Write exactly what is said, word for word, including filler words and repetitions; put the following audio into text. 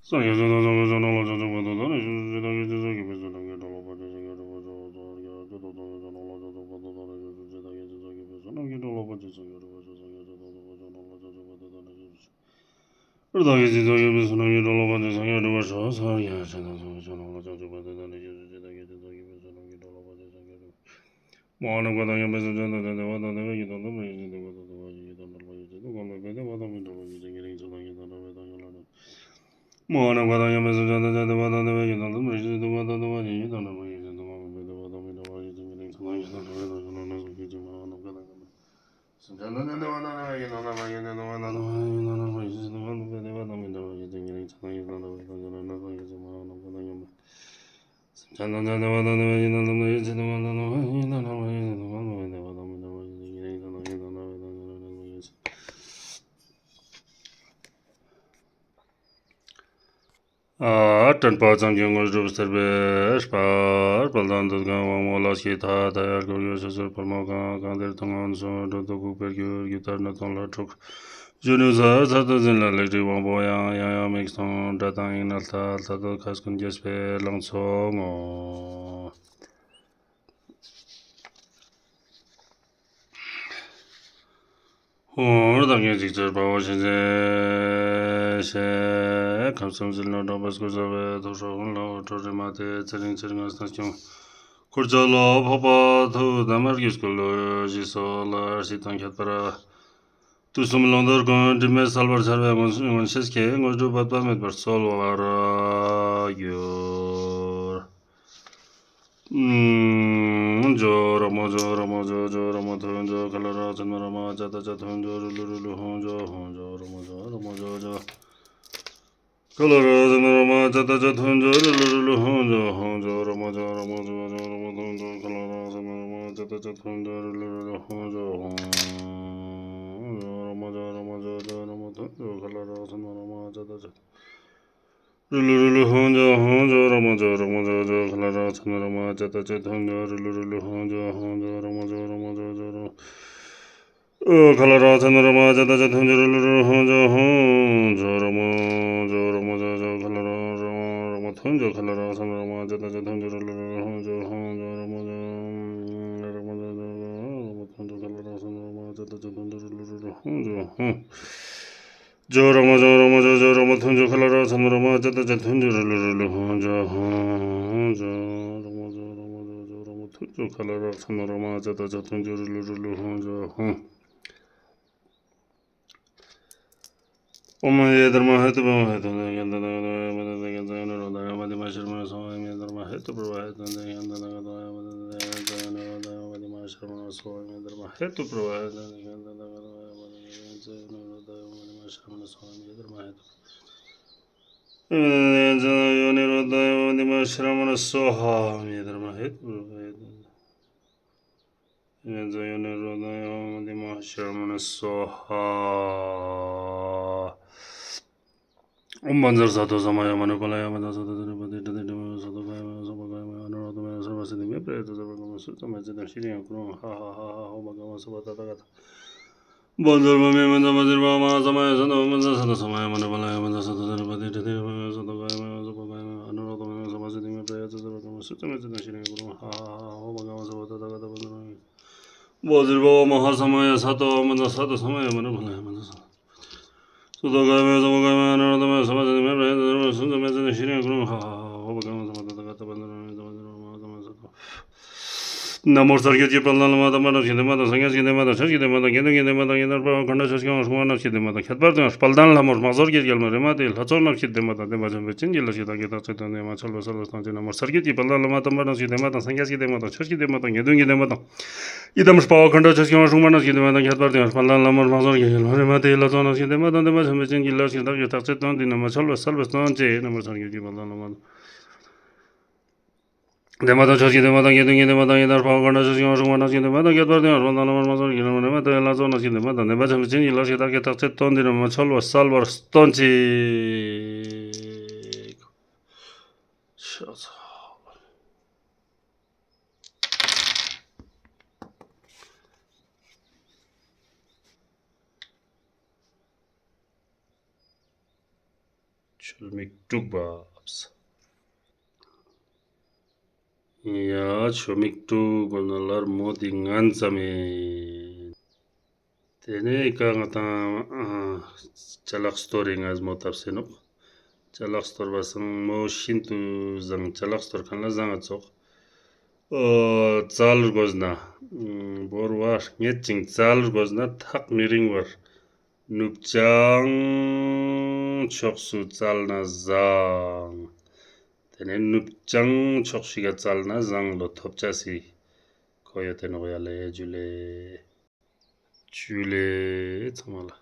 སངས་རྒྱས་ཆོས་དང་ཆོས་དང་ཆོས་དང་ལ་ཕྱོགས་ཆོས་པ་དང་དང་ནི་ཆོས་ཆོས་ཆོས་དང་གི་ཆོས་ཆོས་ཀྱི་ཕན་ཚུན་ནམ་མཁའི་སྤྲིན་ལོག་པ་ཅན་སངས་རྒྱས་སྒྲོལ་མ་ཆོས་དང་ཆོས་དང་ཆོས་དང་ལ་ཕྱོགས་ཆོས་པ་དང་དང་ནི་ཆོས་ཆོས་ཆོས་དང་གི་ཆོས་ཆོས་ཀྱི་ཕན་ཚུན་ནམ་མཁའི་སྤྲིན་ལོག་པ་ཅན་སངས་རྒྱས་སྒྲོལ་མ་ཆོས་སངས་རྒྱས་ཆོས་དང་ཆོས་དང་ལ་ཕྱོགས་ཆོས་པ་དང་དང་ནི་ཆོས་ཆོས་ཆོས། རི་དྭགས་ཀྱི་སྤྱི་ཚོགས་ཀྱི་ཕན་ཚུན་ནམ་མཁའི་སྤྲིན་ལོག་པ་ཅན་སངས་རྒྱས་སྒྲོལ་མ་ཆོས་སངས་རྒྱས་ཆོས་དང་ཆོས་དང་ལ་ཕྱོགས་ཆོས་པ་དང་དང་ནི་ཆོས་ཆོས་ཆོས་དང་གི་ཆོས་ཆོས་ཀྱི་ཕན་ཚུན་ནམ་མཁའི་སྤྲིན་ལོག་པ་ཅན་སངས་རྒྱས་སྒྲོལ་མ། མ་ཧཱ་ནམ་མཁའ་དང་མཉམ་པའི་སེམས་ཅན་ཐམས་ཅད་བདེ་བ་དང་བདེ་བའི་རྒྱུ་དང་ལྡན་པ་ཡོད་ཅིང་སྡུག་བསྔལ་དང་བྲལ་བ་ཡོད་ཅིང་སྡུག་བསྔལ་མེད་པའི་བདེ་བ་དང་མི་འབྲལ་བ་ཡོད་ཅིང་ཉེ་རིང་ཚུལ་དང་ཉེ་དང་འདྲ་བའི་དང་ཉེ་ལ་དང་། མ་ཧཱ་ནམ་མཁའ་དང་མཉམ་པའི་སེམས་ཅན་ཐམས་ཅད་བདེ་བ་དང་བདེ་བའི་རྒྱུ་དང་ལྡན་པ་ཡོད་ཅིང་སྡུག་བསྔལ་དང་བྲལ་བ་ཡོད་ཅིང་སྡུག་བསྔལ་མེད་པའི་བདེ་བ་དང་མི་འབྲལ་བ་ཡོད་ཅིང་ཉེ་རིང་ཚུལ་དང་ཉེ་དང་འདྲ་བའི་དང་ཉེ་ལ་དང་སོགས་ཀྱི་ཅིང་མ་ཧཱ་ནམ་མཁའ་དང་མཉམ་པའི་སེམས་ཅན་ཐམས་ཅད་བདེ་བ་དང་བདེ་བའི་རྒྱུ་དང་ལྡན་པ་ཡོད་ཅིང་སྡུག་བསྔལ་དང་བྲལ་བ་ཡོད་ཅིང་སྡུག་བསྔལ་མེད་པའི་བདེ་བ་དང་མི་འབྲལ་བ་ཡོད་ཅིང་ཉེ་རིང་ཚུལ་དང་ཉེ་དང་འདྲ་བའི་དང་ཉེ་ལ་དང་སོགས་ཀྱི་ཅིང་མ་ཧཱ་ནམ་མཁའ་དང་མཉམ་པའི། སེམས་ཅན་ཐམས་ཅད་བདེ་བ་དང་བདེ་བའི་རྒྱུ་དང་ལྡན་པ་ཡོད་ཅིང་སྡུག་བསྔལ་དང་བྲལ་བ་ཡོད་ཅིང་སྡུག་བསྔལ་མེད་པའི་བདེ་བ་དང་མི་འབྲལ་བ་ཡོད་ཅིང་ཉེ་རིང་ཚུལ་དང་ཉེ་དང་འདྲ་བའི་དང་ཉེ་ལ་དང་སོགས་ཀྱི་ཅིང་། ཨ། དྲན་པ་ཙམ་གྱིས་དངོས་གྲུབ་སྟེར་བའི་དཔལ། དཔལ་ལྡན་འདོད་དགའི་དབང་མོ་ལ་ཞེས་བཏགས། མཐའ་ཡས་འཁོར་གྱི་ཕྱོགས་བཅུར་འཕགས་མ་གང་། གང་དེར་ཐུབ་དབང་ཕྱོགས་བཅུ་དྲུག་ཏུ་འགུགས་པའི་རྒྱུ། རྒྱུ་མཐར་ནི་སྟོང་ལ་དྲུག་གཞོན་ནུ་ཚར་ཚར་དུ་འཛིན་ལ་ལེགས་བྲིས་དབང་པོ་ཡང་། ཡང་ཡང་མིག་སྟོང་སྒྲ་དང་དབྱིངས་ནི་ལྷ། ལྷ་ཐོབ་མཁས་ཀུན་དགྱེས་པའི་ལང་ཚོ་ངོ་། ཧོ། བདག་གིས་ཅིག་ཅར་དཔའ་བོ་གཤིན་རྗེ་གཤེད། ཁམས་གསུམ་ཟིལ་གནོན་དྲག་པོས་བསྐོར་བྱ་བའི། ཐོག་ཧྲོ་ཧོན་ལ་འོད་འཕྲོ་རེ་མ་ཏེ། ཚེ་རིང་ཕྱིར་ངན་སྣང་སྐྱོང་འཁོར་བཅས་ལ། འཕགས་པ་ཐུབ་དང་མར་གྱི་སྐུ་ལུས་ཞིག་སོགས་ལ་ཞིག་དང་ཁྱད་པར། དུས་གསུམ་ཀློང་རྡོལ་ཀུན་སྒྲིབ་མེད་གསལ་བར་འཆར་བའི་མངོན་མངོན་ཤེས་ཀྱི་དངོས་གྲུབ་པད་པ་མེད་པར་སྩོལ་བར་འགྱུར། ཨུམ། ཇོ་ར་མོ་ཇོ་ར་མོ་ཇོ་ཇོ་ར་མོ་ཐུན་ཇོ་ཁ་ལ་ར་ཚན་ར་མ་ཅ་ད་ཅ་ཐུན་ཇོ་རུ་ལུ་རུ་ལུ་ཧུན་ཇོ་ཧུན་ཇོ་ར་མོ་ཇོ་ར་མོ་ཇོ་ཇོ། ཁ་ལ་ར་ས་ན་ར་མ་ཅ་ད་ཅ་ཐུན་ཇོ་རུ་ལུ་རུ་ལུ་ཧོང་ཇོ་ཧོང་ཇོ་ར་མ་ཇོ་ར་མ་ཇོ་ཇོ་ར་མ་ཐུན་ཇོ། ཁ་ལ་ར་ས་ན་ར་མ་ཅ་ད་ཅ་ཐུན་ཇོ་རུ་ལུ་རུ་ལུ་ཧོང་ཇོ་ཧོང་ཇོ་ར་མ་ཇོ་ར་མ་ཇོ་ཇོ་ར་མ་ཐུན་ཇོ། ཁ་ལ་ར་ས་ན་ར་མ་ཅ་ད་ཅ་རུ་ལུ་རུ་ལུ་ཧོང་ཇོ་ཧོང་ཇོ་ར་མ་ཇོ་ར་མ་ཇོ་ཇོ། ཁ་ལ་ར་ས་ན་ར་མ་ཅ་ད་ཅ་ཐུན་ཇོ་རུ་ལུ་རུ་ལུ་ཧོང་ཇོ་ཧོང་ཇོ་ར་མ་ཇོ་ར་མ་ཇོ་ཇོ་ར། ཁ་ལ་ར་ས་ན་ར་མ་ཅ་ད་ཅ་ཐུན་ཇོ་རུ་ལུ་རུ་ཧོང་ཇོ་ཧོང་ཇོ་ར་མ་ཇོ་ར་མ་ཇོ་ཇོ། ཁ་ལ་ར་ར་མ་ཐུན་ཇོ། ཁ་ལ་ར་ས་ན་ར་མ་ཅ་ད་ཅ་ཐུན་ཇོ་རུ་ལུ་རུ་ཧོང་ཇོ་ཧོང་ཇོ་ར་མ་ཇོ་ར་མ་ཇོ་ཇོ་ར་མ་ཐུན་ཇོ། ཁ་ལ་ར་ས་ན་ར་མ་ཅ་ད་ཅ་ཐུན་ཇོ་རུ་ལུ་རུ་ཧོང་ཇོ་ཧོང་། ཇོ་ར་མ་ཇོ་ར་མ་ཇོ་ཇོ་ར་མ་ཐུན་ཇོ། ཁ་ལ་ར་ས་ན་ར་མ་ཅ་ད་ཅ་ཐུན་ཇོ་རུ་ལུ་རུ་ལུ་ཧོང་ཇོ་ཧོང་། ཇོ་ར་མ་ཇོ་ར་མ་ཇོ་ཇོ་ར་མ་ཐུན་ཇོ། ཁ་ལ་ར་ས་ན་ར་མ་ཅ་ད་ཅ་ཐུན་ཇོ་རུ་ལུ་རུ་ལུ་ཧོང་ཇོ་ཧོང་། ཨོཾ་ཡེ་དྷརྨཱ་ཧེ་ཏུ་པྲ་བྷ་ཧེ་ཏུ་ནི་ཡན་ཏ་ན་ག་ཏོ་ཡ་མ་ཏ་ན་ག་ཛ་ཡོ་ནི་རོ་དྷ་ཡ་མ་ཏི་མ་ཤྲ་མ་ན་སྭཱ་ཧཱ། ཨོཾ་ཡེ་དྷརྨཱ་ཧེ་ཏུ་པྲ་བྷ་ཧེ་ཏུ་ནི་ཡན་ཏ་ན་ག་ཏོ་ཡ་མ་ཏ་ན་ག་ཛ་ཡོ་ནི་རོ་དྷ་ཡ་མ་ཏི་མ་ཤྲ་མ་ན་སྭཱ་ཧཱ། ཨོཾ་ཡེ་དྷརྨཱ་ཧེ་ཏུ་པྲ་བྷ་ཧེ་ཏུ་ནི་ཡན་ཏ་ན་ག་ཏོ་ཡ་མ་ཏ་ན་ག་ཛ་ཡོ་ནི་རོ་དྷ་ཡ་མ་ཏི་མ་ཤྲ་མ་ན་སྭཱ་ཧཱ། ཨོཾ་ཡེ་དྷརྨཱ་ཧེ་ཏུ་པྲ་བྷ་ཧེ་ཏུ་ནི་ཡན་ཏ་ན་ག་ཛ་ཡོ་ནི་རོ་དྷ་ཡ་མ་ཏི་མ་ཤྲ་མ་ན་སྭཱ་ཧཱ། ཨོཾ་ཡེ་དྷརྨཱ་ཧེ་ཏུ་པྲ་བྷ་ཧེ་ཏུ་ནི། ཡན་ཏ་ན་ག་ཛ་ཡོ་ནི་རོ་དྷ་ཡ་མ་ཏི་མ་ཤྲ་མ་ན་སྭཱ་ཧཱ། ཨོཾ་བཛྲ་སཏྭ་ས་མ་ཡ་མ་ནུ་པཱ་ལ་ཡ་མ་ཛ་སཏྭ་ཏ་ནུ་པ་ཏི་ཏྲ་ཏི་ཏྲ་མ་ཡ་སྭ་ཏྭ་ག་ཡ་མ་ཡ་སྭ་བྷཱ་ག་ཡ་མ་ཡ་ཨ་ནུ་རོ་ཏ་མ་ཡ་སརྦ་སིདྡྷི་མེ་པྲ་ཡེ་ཏ་ཛ་བ་ཀ་མ་སུ་ཙ་མ་ཙི་ཏ་ཤྲི་ཡང་ཀུ་རུ་ཧ་ཧ་ཧ་ཧ་ཧོ་བྷ་ག་མ་སུ་བ་ཏ་ཏ་ག་ཏ། བཛྲ་བྷཱུ་མི་མཉྫ་བཛྲ་བྷཱུ་མ་ཧཱ་ས་མ་ཡ་སྭ་ཏྭ། ཨོཾ་བཛྲ་སཏྭ་ས་མ་ཡ་མ་ནུ་པཱ་ལ་ཡ་མ་ཛ་སཏྭ་ཏ་ནུ་པ་ཏི་ཏྲ་ཏི་ཏྲ་མ་ཡ་སྭ་ཏྭ་ག་ཡ་མ་ཡ་སྭ་བྷཱ་ག་ཡ་མ་ཡ་ཨ་ནུ་རོ་ཏ་མ་ཡ་སརྦ་སིདྡྷི་མེ་པྲ་ཡེ་ཏ་ཛ་བ་ཀ་མ་སུ་ཙ་མ་ཙི་ཏ་ཤྲི་ཡང་ཀུ་རུ་ཧ་ཧ་ཧ་ཧ་ཧོ་བྷ་ག་མ་སུ་བ་ཏ་ཏ་ག་ཏ། བཛྲ་བྷཱུ་མ་ཧཱ་ས་མ་ཡ་སྭ་ཏྭ། ཨོཾ་བཛྲ་སཏྭ་ས་མ་ཡ་མ་ནུ་པཱ་ལ་ཡ་མ་ཛ་སཏྭ་ཏ་ནུ་པ་ཏི་ཏྲ་ཏི་ཏྲ་མ་ཡ་སྭ་ཏྭ་ག་ཡ་མ་ཡ་སྭ་བྷཱ་ག་ཡ་མ་ཡ་ཨ་ནུ་རོ་ཏ་མ་ཡ་སརྦ་སིདྡྷི་མེ་པྲ་ཡེ་ཏ་ཛ་བ་ཀ་མ་སུ་ཙ་མ་ཙི་ཏ་ཤྲི་ཡང་ཀུ་རུ་ཧ་ཧ་ཧ་ཧོ་བྷ་ག་མ་སུ་བ་ཏ་ཏ་ག་ཏ། བཛྲ་བྷཱུ་མ་ཧཱ་ས་མ་ཡ་སྭ་ཏྭ། ན་མོ་སངས་རྒྱས་ཀྱི་དཔལ་ལྡན་བླ་མ་དམ་པ་རྣམས་ཀྱི་བདེན་པ་དང་། སངས་རྒྱས་ཀྱི་བདེན་པ་དང་། ཆོས་ཀྱི་བདེན་པ་དང་། དགེ་འདུན་གྱི་བདེན་པ་དང་། ཡི་དམ་དཔའ་བོ་མཁའ་འགྲོ་ཆོས་སྐྱོང་སྲུང་མ་རྣམས་ཀྱི་བདེན་པ་དང་། ཁྱད་པར་དུ་ཡང་དཔལ་ལྡན་ལྷ་མོ་དམག་ཟོར་གྱི་རྒྱལ་མོ་རེ་མ་ཏིའི་ལྷ་ཚོགས་རྣམས་ཀྱི་བདེན་པ་དང་། བདེན་པ་ཆེན་པོའི་བྱིན་གྱིས་བརླབས་ཤིང་བདག་གི་རྟག་བརྟན་དོན་དུ་མ་ཆོད་པར་གསལ་བར་སྟོན་ཅིག། ན་མོ་སངས་རྒྱས་ཀྱི་དཔལ་ལྡན་བླ་མ་དམ་པ་རྣམས་ཀྱི་བདེན་པ་དང་། སངས་རྒྱས་ཀྱི་བདེན་པ་དང་། ཆོས་ཀྱི་བདེན་པ་དང་། དགེ་འདུན་གྱི་བདེན་པ་དང་། ཡི་དམ་དཔའ་བོ་མཁའ་འགྲོ་ཆོས་སྐྱོང་སྲུང་མ་རྣམས་ཀྱི་བདེན་པ་དང་། ཁྱད་པར་དུ་ཡང་དཔལ་ལྡན་ལྷ་མོ་དམག་ཟོར་གྱི་རྒྱལ་མོ་རེ་མ་ཏིའི་ལྷ་ཚོགས་རྣམས་ཀྱི་བདེན་པ་དང་། བདེན་པ་ཆེན་པོའི་བྱིན་གྱིས་བརླབས་ཤིང་བདག་གི་རྟག་བརྟན་དོན་དུ་མ་ཆོད་པར་གསལ་བར་སྟོན་ཅིག། ན་མོ་སངས་རྒྱས་ཀྱི་དཔལ་ལྡན་བླ་མ་བདེན་པ་དང་། ཆོས་ཀྱི་བདེན་པ་དང་། དགེ་འདུན་གྱི་བདེན་པ་དང་། ཡི་དམ་དཔའ་བོ་མཁའ་འགྲོ་ཆོས་སྐྱོང་སྲུང་མ་རྣམས་ཀྱི་བདེན་པ་དང་། ཁྱད་པར་དུ་ཡང་དཔལ་ལྡན་ལྷ་མོ་དམག་ཟོར་གྱི་རྒྱལ་མོ་རེ་མ་ཏིའི་ལྷ་ཚོགས་རྣམས་ཀྱི་བདེན་པ་དང་། བདེན་པ་ཆེན་པོའི་བྱིན་གྱིས་བརླབས་ཤིང་བདག་གི་རྟག་བརྟན་དོན་དུ་མ་ཆོད་པར་གསལ་བར་སྟོན་ཅིག། ཆུ་མིག་དཀྲུག་བབས། ཡ། ཆུ་མིག་དཀྲུག་དགོས་ན་ལར་མོ་དེ་ངན་ཙམ་ཡིན། དེ་ནས་ཀ་ང་དང་ཅ་ལག་སྟོར་རེ་ངས་མོ་བཏབ་སེ་ནོག་ཅ་ལག་སྟོར་བ་སང་མོ་ཤིན་ཏུ་བཟང་། ཅ་ལག་སྟོར་མཁན་ལ་བཟང་ང་ཚོགས། ཨོ། བཙལ་དགོས་ན། ཨ། བོར་བ་རྙེད་ཅིང་བཙལ་དགོས་ན་ཐག་མི་རིང་བར། ནུབ་བྱང་ཕྱོགས་སུ་བཙལ་ན་བཟང་། དེ་ནས་ནུབ་བྱང་ཕྱོགས་ཤིག་ག་བཙལ་ན་བཟང་ལོ། ཐོབ་ཆ་སི་ཁོ་ཡོད་དེ་ནོག་ཡ་ལེ། ཇུ་ལེ། ཇུ་ལེ་ཚང་མ་ལ།